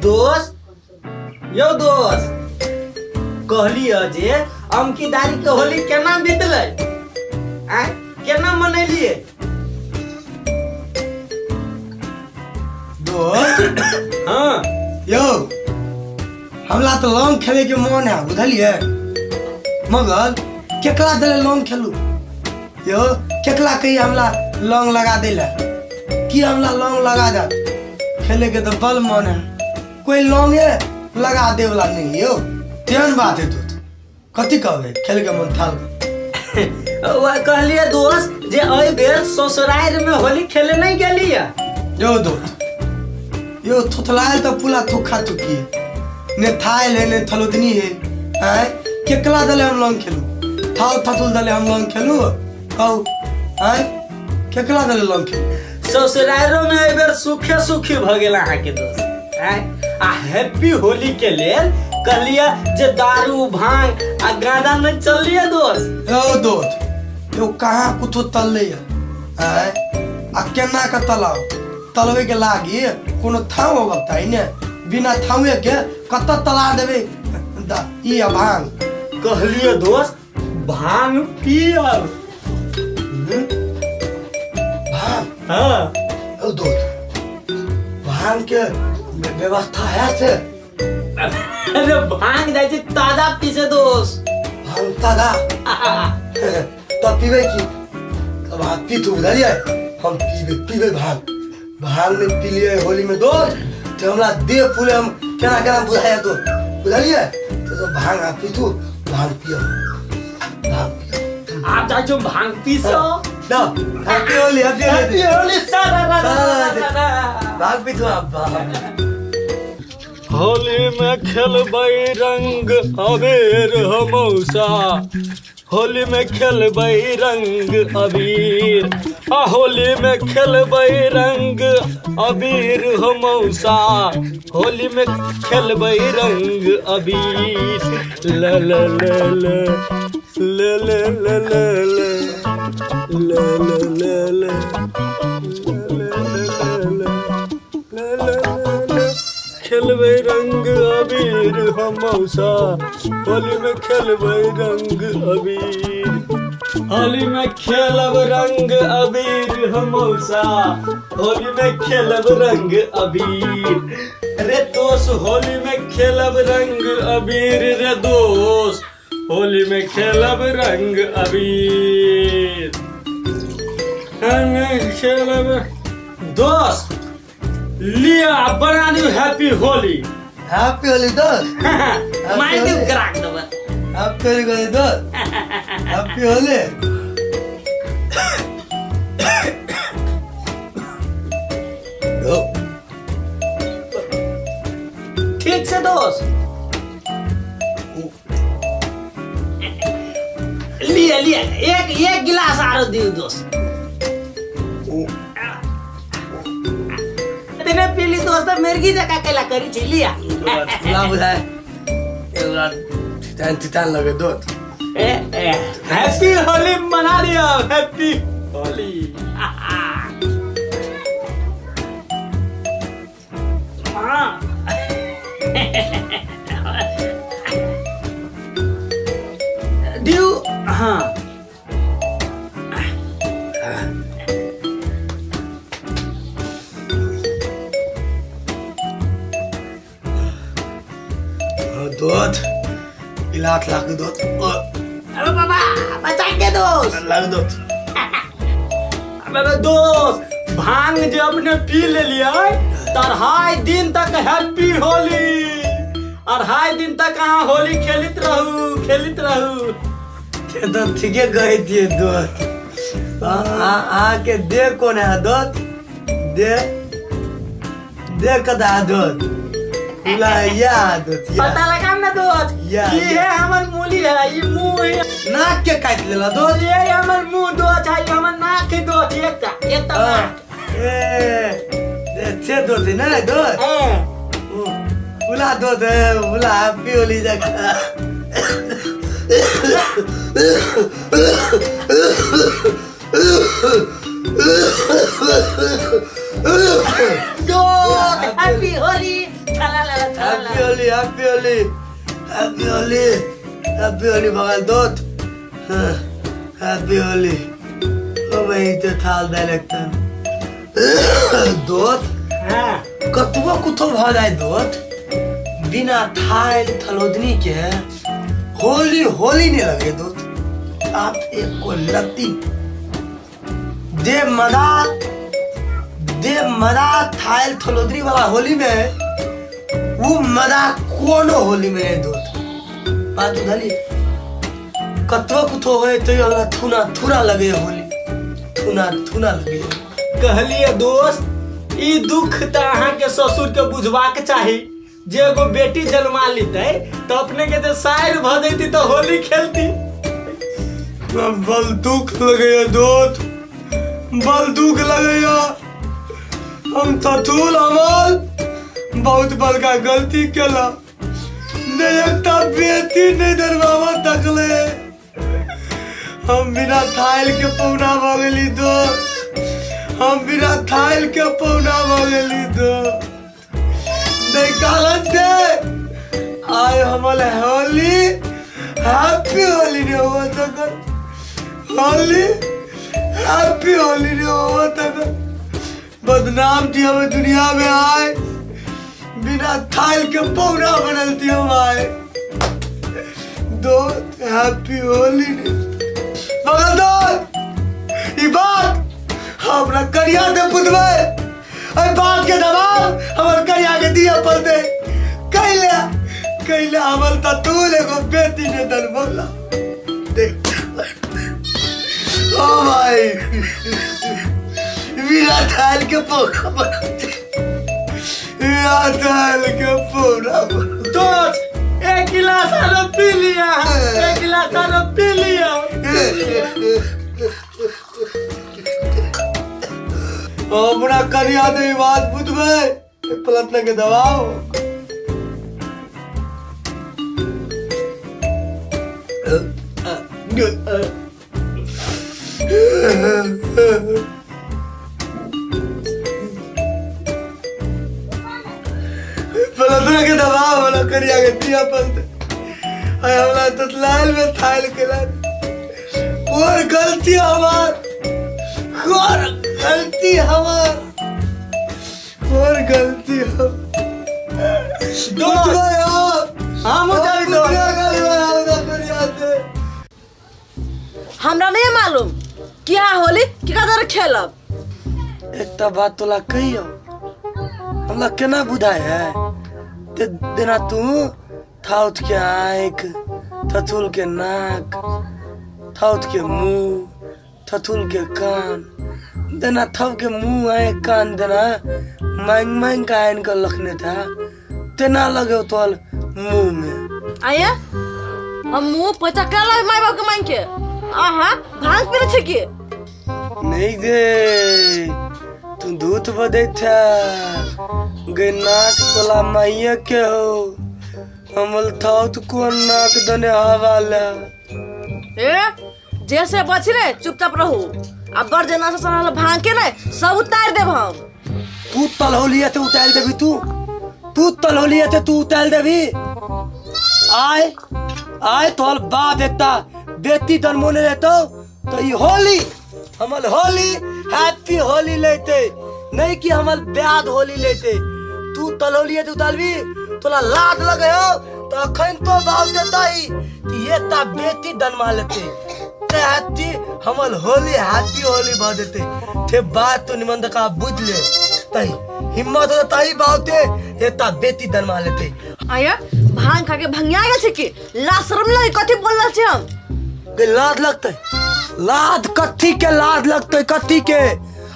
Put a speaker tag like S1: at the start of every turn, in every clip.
S1: दोस्त यो दोस्त कहलियो जे अमकी दारी के होली केना बीतलै आ केना मनेलिए
S2: दोस्त।
S1: हां
S2: यो हमरा तो लॉन्ग खेले के मन है बुझलिए, मगर केकरा देले लॉन्ग खेलू यो केकरा कही हमरा लॉन्ग लगा देला की हमरा लॉन्ग लगा दे खेले के तो बल मन है, कोई लॉन्ग है लगा दे वाला नहीं यो तेहन बात है। तो कथी कहबे खेल के मन थाल
S1: कहलिए दोस्त जे एहि बेर ससुराल में होली खेले नहीं गेलिए।
S2: यो दोस्त यो थोथलायल तो पूरा थुखा थुकी ने थायल है ने थलोदनी है हैं केकला दले हम लॉन्ग खेलू थाल थथुल दले हम लॉन्ग खेलू कहू हैं केकला दले लॉन्ग खेलू।
S1: ससुरालो में एहि बेर सुखे सुखी भ गेल अहाँ के दोस्त हैं आ हैप्पी होली के लेल कहलिए जे दारू भांग आ गाना में चलिए दोस्त।
S2: यो दोस्त यो कहाँ कुछो तलले है आ केना के तलाव तलवे के लागी कोनो थाव होता है ने बिना थावे के कत तला देबे ई भांग।
S1: कहलिए दोस्त भांग पियब
S2: भांग।
S1: हां
S2: ओ दोस्त भांग के व्यवस्था है से।
S1: अरे भांग जाय छै ताजा पीसे दोस्त
S2: भांग ताजा तब पीबे की तब हाथ पीतू बुझलिए हम पीबे पीबे भांग भांग में पी लिए होली में दोस्त तो हमरा देह फूले हम केना केना बुझाया तो बुझलिए तो भांग आ पीतू भांग पियो भांग पियो
S1: आप जाय छौ भांग पीसो
S2: ना हैप्पी होली हैप्पी होली
S1: सारा
S2: भांग पीतू आप भांग।
S3: होली में खेलबै रंग अबीर हो मौसा, होली में खेलबै रंग अबीर, आ होली में खेलबै रंग अबीर हो मौसा, होली में खेलबै रंग अबीर। ल ल ल ल ल ल ल ल ल ल ल ल ल खेलबै रंग अबीर हो मौसा, होली में खेलबै रंग अबीर, होली में खेलब रंग अबीर हो मौसा, होली में खेलब रंग अबीर रे दोस्त, होली में खेलब रंग अबीर रे दोस्त, होली में खेलब रंग अबीर खेलब दोस्त। लिया बना दू हैप्पी होली
S2: हैप्पी होली दोस्त
S1: मार दू ग्राक दबा
S2: हैप्पी होली गोली दोस्त हैप्पी होली।
S1: ठीक से दोस्त लिया लिया एक एक गिलास आरो दियो दोस्त तेने पीली दोस्त मिर्गी जका केला करी छी लिया
S2: ना बुझाए एगो तितान तितान लगे दोस्त।
S1: ए ए
S3: हैप्पी होली मना लिया हैप्पी होली।
S1: दियो हाँ
S2: दोस्त इलात लाग दोस्त।
S1: अरे बाबा बचा के दोस्त
S2: लाग दोस्त।
S3: अबे दोस्त भांग जे अपने पी ले लिया अढ़ाई दिन तक हैप्पी होली, अढ़ाई दिन तक अहाँ होली खेलित रहू खेलित रहू।
S2: तो ठीके कहे दिए दोस्त आ के दे कौन है दोस्त दे दे कदा दोस्त
S1: पता लगा ना दोस्त ये है हमर मूली है ये मुंह है
S2: नाक के काट लेला दोस्त
S1: ये हमर मुंह दोस्त है हमर नाक है दोस्त एकटा एकटा नाक
S2: ए से दोस्त ना दोस्त उला दोस्त उला हैप्पी होली जका
S1: दोस्त हैप्पी होली। ला ला
S2: Holi happy Holi happy Holi भगल दोस्त हैप्पी होली। ओ भाई तो थाल दे लगता दोस्त।
S1: हाँ
S2: कतबो कुथो भ जाए दोस्त बिना थाल थलोदनी के होली होली नहीं लगे दोस्त। आप एक को लगती दे मजा थाल थलोदनी वाला होली में वो मजा कोनो होली में नहीं दोस्त। बात बुझली कतबो कुथो होए तो हमरा थुना थुना लगे होली थुना थुना लगे।
S1: कहलिए दोस्त ई दुख त अहाँ के ससुर के बुझबाक चाही जे एगो बेटी जन्मा लेते तो अपने के जे सायर भ जैती तो होली खेलती।
S2: बल दुख लगे दोस्त बल दुख लगे। हम थथुल अमल बहुत बड़का गलती केला नहीं एकटा बेटी नहीं दरबावा तकले। हम बिना थाल के पौना भ गेली दोस्त हम बिना थाल के पौना भ गेली दोस्त। नहीं कहलन से आय हमल होली हैप्पी होली ने हुआ तक होली हैप्पी होली ने हुआ तक बदनाम थी हमें दुनिया में आए बिना थाल के पौना बनल थी हम आए दोस्त हैप्पी होली ने। मगर दोस्त ई बात हम अपना करिया दे पुतबे अरे बात के दबाव हमर करिया के दिया पलते कैला कैला हमल त तू एगो बेटी ने दल बोला देख। ओ भाई बिना थाल के पौना बनते बिना थाल के पौना
S1: दोस्त एक गिलास आरो पी लिया एक गिलास आरो पी लिया।
S2: अपना करिया दे बात बुझबे पलटने के दबाव। पलटने के दबाव वाला करिया के दिया पलते आय हमरा तो लाल में थाल के लाल और गलती हमार और गलती हमार और गलती हम
S1: हम
S4: हमरा नहीं मालूम कि हाँ होली कि कदर खेलब।
S2: एकटा बात तोला कहियो हमरा केना बुझाय है ते देना तू थाउत के आँख थथुल के नाक थाउत के मुंह थथुल के कान देना थब के मुंह आए कान देना मांग मांग का आयन का लखने था तेना लगे तोल मुंह में
S4: आया हम मुंह पचा कर लगे माय बाप के मांग के आहा भांग पीने छे की
S2: नहीं दे तू दूध बदे था गे नाक तोला माइया के हो हमल थाउत को नाक दने हवाला
S4: ए जैसे बची रे चुपचाप रहू अब बर जना से सनल भांग के ने सब उतार देब हम।
S2: तू तलहोलिया ते उतार देबी तू तलहोलिया ते तू उतार देबी आय आय तोल बाप एकटा बेटी जन्मोने लेतो तो ई होली हमल होली हैप्पी होली लेते नहीं कि हमल ब्याद होली लेते। तू तलहोलिया ते उतारबी तोला लाद लगे हो तो अखन तो बाप देताई कि एकटा बेटी जन्मा लेते हैप्पी हमल होली हैप्पी होली भ देते थे बात तो निमन का बुझ ले तई हिम्मत हो तई बाते एता बेटी दनमा लेते।
S4: आया भांग खा के भंगिया गेल छै की ला शर्म लगे कथि बोल रहल छी हम
S2: के लाद लगते लाद कथी के लाद लगते कथी के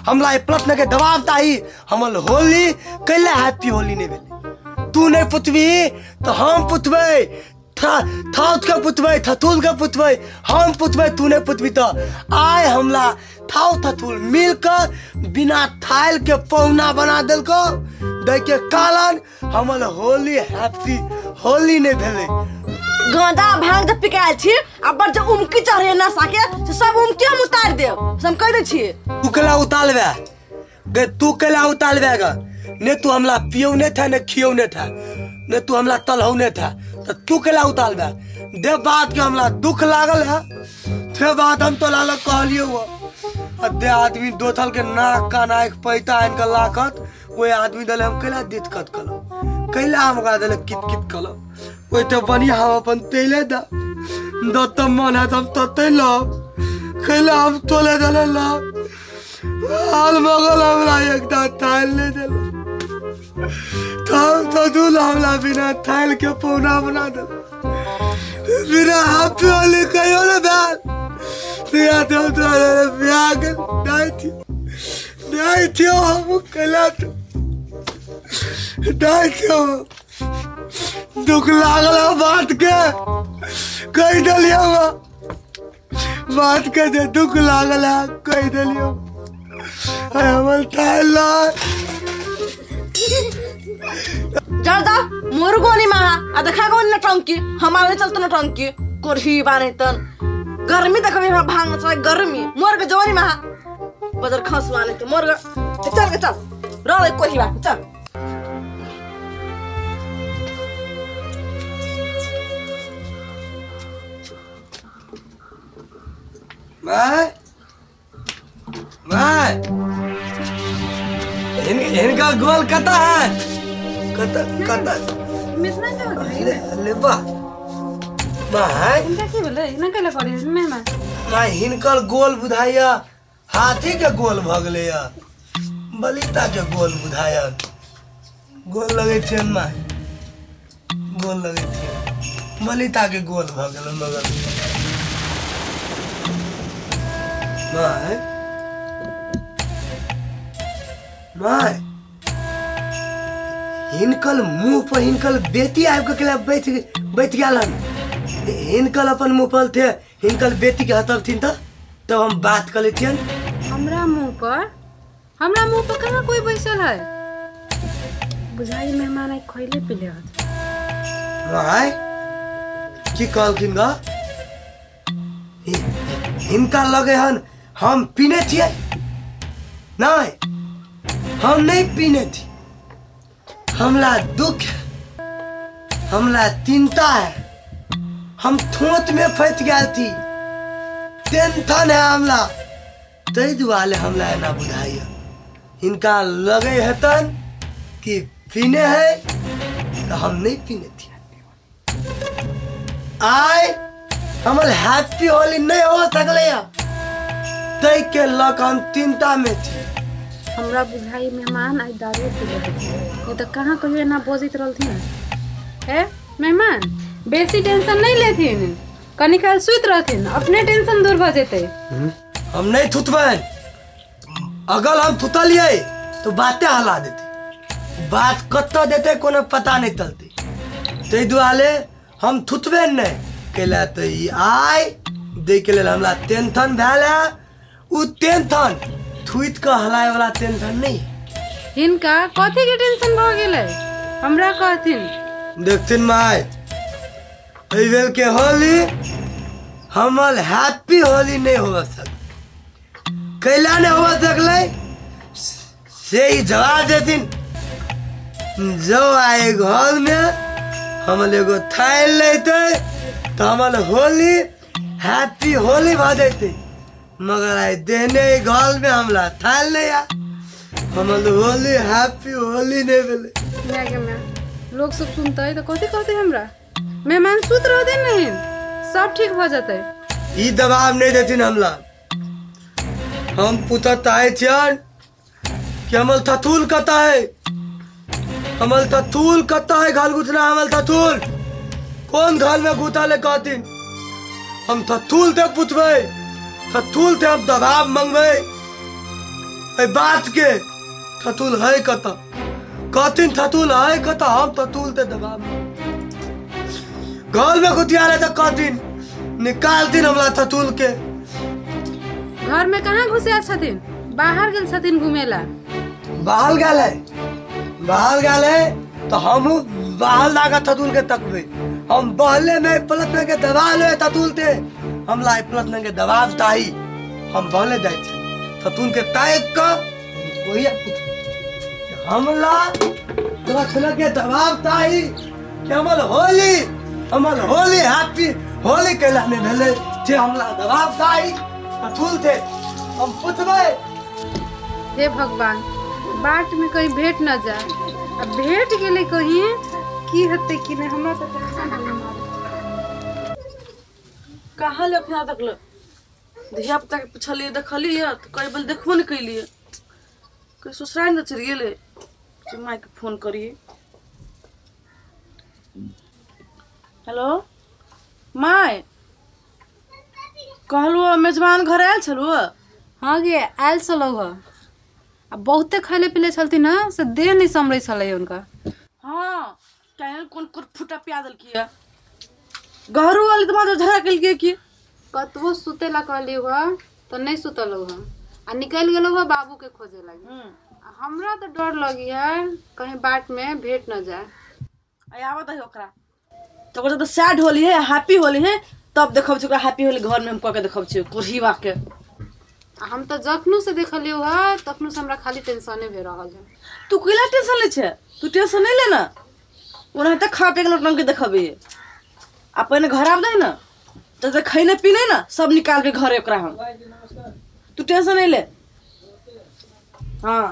S2: हमला ए प्रश्न के जवाब ताही हमल होली कैला हैप्पी होली नहीं भेले। तू नहीं पुतबी तो हम पुतबै थाउत के पुतबै थथुल के पुतबै हम पुतबै तू नहीं पुतबी तो आय हमला थाउ थथुल मिलकर बिना थाल के पौना बना देलको दै के कारण हमल होली हैप्पी होली नहीं भेले।
S4: गांजा भांग जब पिकायल छी आ बड़ जे उमकी चढ़े नशा के से सब उमकी हम उतार देब से हम कह दै छी।
S2: तू केला उतारबे गे तू केला उतारबे गे ने तू हमला पियौ ने था ने खियौ ने था ने तू हमला तलहौने था तो तू केला उताल बा दे बात के हमला दुख लागल है थे बात हम तो लाल कहलियो हुआ आ दे आदमी दोथल के नाक कान आँख पैता आनि के लाखत ओहि आदमी दले हम कैला दिक्कत कलो कैला हम ओकरा दले कित कित कलो ओहि तो बढ़िया हम अपन तेले दा दत मन है हम तते लब कैला हम तोले दले लब हाल मगल हमरा एकटा थाल ले देला तब तो दूल हमला बिना थाल के पौना बना देला बिना हैप्पी होली कहियो ने भेल बिया तो तोरा बिया गेल नहीं थियो हम कैला तो नहीं थियो दुख लागल बात के कहि देलियो बात के जे दुख लागल है कहि देलियो हमर थाल
S4: जरदा मुर्गो नि माहा आ देखा को नटंकी हमारे चलते नटंकी कोरही बाने तन गर्मी देखबे हमरा भांग छ गर्मी मोर के जवानी माहा बजर खसवाने त मोर चल के चल रह कोरही बा चल
S2: my my इनका गोल कता है कता कता
S5: मिसना के होते
S2: ले बा my
S5: इनका की बोले इना केला करे मेहमान
S2: my हिनकर गोल बुझाया हाथी के गोल भ गेलै या बलिता के गोल बुझाया गोल लगै छै my गोल लगै छै बलिता के गोल भ गेल मगर my my हिनकल मुंह पर हिनकल बेटी आबि के केला बैठ बैठ गेल हन हिनकल अपन मुंह पर थे हिनकल बेटी के हतलथिन त तब हम बात कर लेथियन।
S5: हमरा मुंह पर कहाँ कोई बैसल है बुझाई मेहमान आई खइले पीले हत
S2: my की कहलखिन ग हिनका लगे हन हम पीने छियै नहीं हम नहीं पीने थी हमला दुख है हमला चिंता है हम थोत में फंस गए थी टेंशन है हमला तै दुआरे हमला एना बुझाइए इनका लगे हेतन कि पीने है तो हम नहीं पीने थी आय हमर हैप्पी होली नहीं हो सकले तै के लक हम चिंता में थी।
S5: हमरा बुझाई मेहमान आई दारू पीले नहीं तो कहाँ कहियो एना बजैत रहलथिन ए मेहमान बेसी टेंशन नहीं लेथिन कनी काल सुति रहथिन अपने टेंशन दूर भ जेतै।
S2: हम नहीं थुतबनि अगर हम थुतलियै तो बातें हला देते बात कतऽ देते कोनो पता नहीं चलते ताहि दुआरे हम थुतबे नहीं कैला तो ई आइ दै के लेल हमरा टेंशन भेल है उ टेंशन थुइत के हलाए वाला टेंशन नहीं।
S5: हिनका कथी के टेंशन भ गेलै हमरा कहथिन
S2: देखथिन माय एहि बेर के होली हमर हैप्पी होली नहीं हो सक कैला नहीं हो सकलै से ही जवाब देथिन जो आए घर में हमर एगो थाल लेते तो हमर होली हैप्पी होली भ जैते मगर आए देने घर में हमला थाल नहीं आ हमर होली हैप्पी होली नहीं भेलै।
S5: माय गे माय लोग सब सुनतै तो कथी कहतै हमरा मेहमान सुत रहते नहीं सब ठीक भ जतै।
S2: ई दबाव नहीं देथिन हमला हम पूछत आए छियन कि हमर थथुल कता है हमर थथुल कता है घाल गुथना हमर थथुल कौन घाल में गुथा ले कहथिन हम थथुल ते पूछबै थथुल ते हम दबाव मंगबै एहि बात के थथुल है कता कहथिन थथुल है कता हम थथुल ते दबाव घर में गुथिया रहे तो कहथिन निकालथिन हमरा थथुल के।
S5: घर में कहाँ घुसे छथिन बाहर गेल छथिन घुमेला
S2: बाहर गेल है बाहर गेल है तो हम बाहर लागा थथुल के तकबे हम बहले में पलट में के दबा ले थथुल ते हमला पलट में के दबाव ताही हम बहले जाय छै थथुल के ताक क वही हमला तोरा के दबाव ताही कि हमर होली हैप्पी होली कैला नहि भेलै जे हमला दबाव दाई पथुल थे हम पुछबै।
S5: हे भगवान, बाट में कहीं भेंट न जाए, अब भेंट गेलै कहीं की हेतै की नहि, हमरा तऽ टेंशन हो।
S4: कहाँ ले अपना तक ले धिया पुता के पुछलियै देखलियै तऽ कई बेर देखबो नहि कैलियै, कहीं ससुराल ने चलि गेलै। माय के फोन करिए। हेलो my, कहलहुँ मेजबान घर आयल छलहुँ?
S5: हाँ गे आयल छलहुँ हँ, आ बहुते खैले पीले छलथिन हँ से देह नहि सम्हरै छलै हुनका।
S4: हाँ केहन कोन कोन फूटा पिया देलकै घरो वाली तऽ झगड़ा केलकै की।
S5: कतबो सुते ला कहलियै हँ तऽ नहि सुतल हँ आ निकलि गेलहुँ हँ बाबू के खोजे लागी। हमरा तऽ डर लगी है कहीं बाट में भेंट न जाए।
S4: आवत है ओकरा तो ओकरा तो सैड होली है हैप्पी होली है तब देखब छी ओकरा हैप्पी होली घर में हम कऽ के देखब छी कोढ़ीवा के।
S5: हम तऽ जखनो से देखलियौ हँ तखनो से हमरा खाली टेंशने भे रहल है।
S4: तू कैला टेंशन ले छे? तू टेंशन नहीं ले ना, ओनाहिते खा पी के नौटंकी देखबी। आ पहिने घर आब दे ना तो खैने पीने ना सब निकालबे घरे ओकरा हम, तू टेंशन नहीं ले। हाँ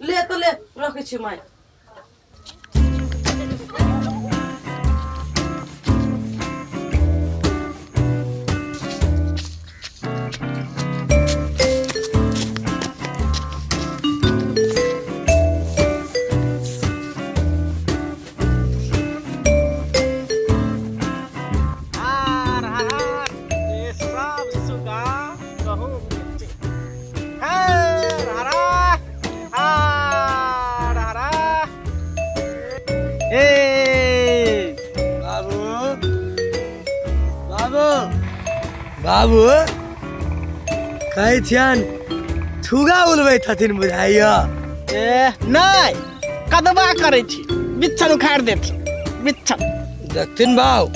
S4: ले तो ले रखै छी my.
S2: बाबू कहै छियन ठुगा उलबै छथिन बुझाइया।
S1: ए नहि कदबा करै छी, बिच्छन उखाड़ देथिन बिच्छन।
S2: देखथिन बाबू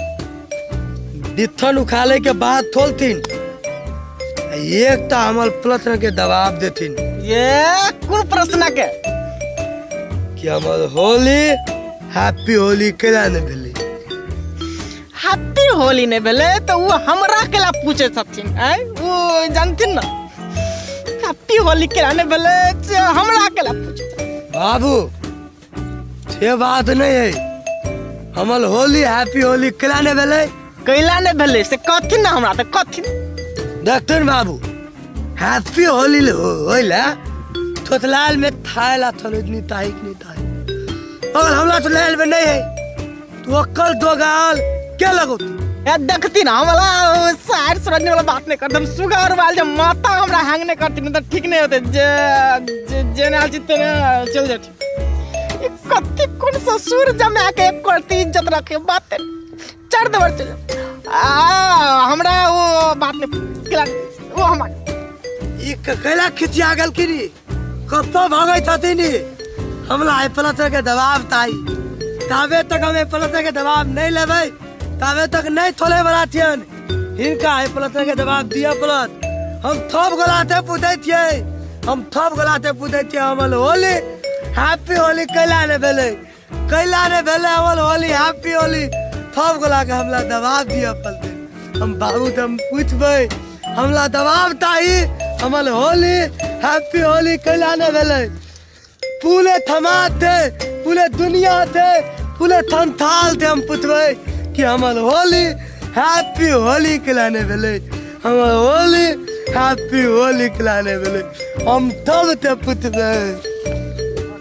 S2: बिच्छन उखाड़े के बाद थोलथिन एक ता हमर प्रश्न के दबाव देथिन।
S1: ये कोन प्रश्न के?
S2: कि हमर होली हैप्पी होली केना नहि भेलै?
S1: हैप्पी होली नहीं भेलै तो वो हमरा केला पूछे छथिन, आय वो जानथिन ना हैप्पी होली केला नहीं भेलै से हमरा केला पूछे।
S2: बाबू से बात नहीं है, हमर होली हैप्पी होली केला नहीं भेलै?
S1: कैला नहीं भेलै से कहथिन ना हमरा, तो कहथिन।
S2: देखथिन बाबू हैप्पी होली होइला थोथलाल में थायला थोलनी ताहिक नहीं ताहि, अगर हमरा थोथलाल में नहीं है तो अक्कल दो गाल क्या लगोती?
S1: देखती ना हमरा सार सुरजने वाला बात नहीं करते हम, सुगर वाल जब माता हमरा हैंग नहीं करती ना तो ठीक नहीं होते। जे जे जे ना चित्ते ना चल जाती। कत्ती कौन ससुर जमा के करती इज्जत रखे बात चार दवर चल आ हमरा वो बात नहीं वो हमार
S2: ई कैला खिचिया गेल की नी कत्तो भागै छथिन हमरा एहि प्लस के दबाव ताई ताबे तक हम एहि प्लस के दबाव नहीं लेबै ताबे तक नहीं थोले वाला छियन। हिनका एहि प्लस के दबाव दिअ पड़त। हम थप गोलाते पूछै छियै, हम थप गोलाते पूछै छियै हमर होली हैप्पी होली कैला नहि भेलै, कैला नहि भेलै हमर होली हैप्पी होली। थप गोला के हमरा दबाव दिअ पड़तै। हम बाबू से हम पूछबै हमरा दबाव ताही हमर होली हैप्पी होली कैला नहि भेलै। पूरे थमा थे, पूरे दुनिया थे, पूरे थनथाल थे हम पूछबै कि हमर होली हैप्पी होली कैला नहि भेलै, हमर होली हैप्पी होली कैला नहि भेलै। हम तब ते पूछबै।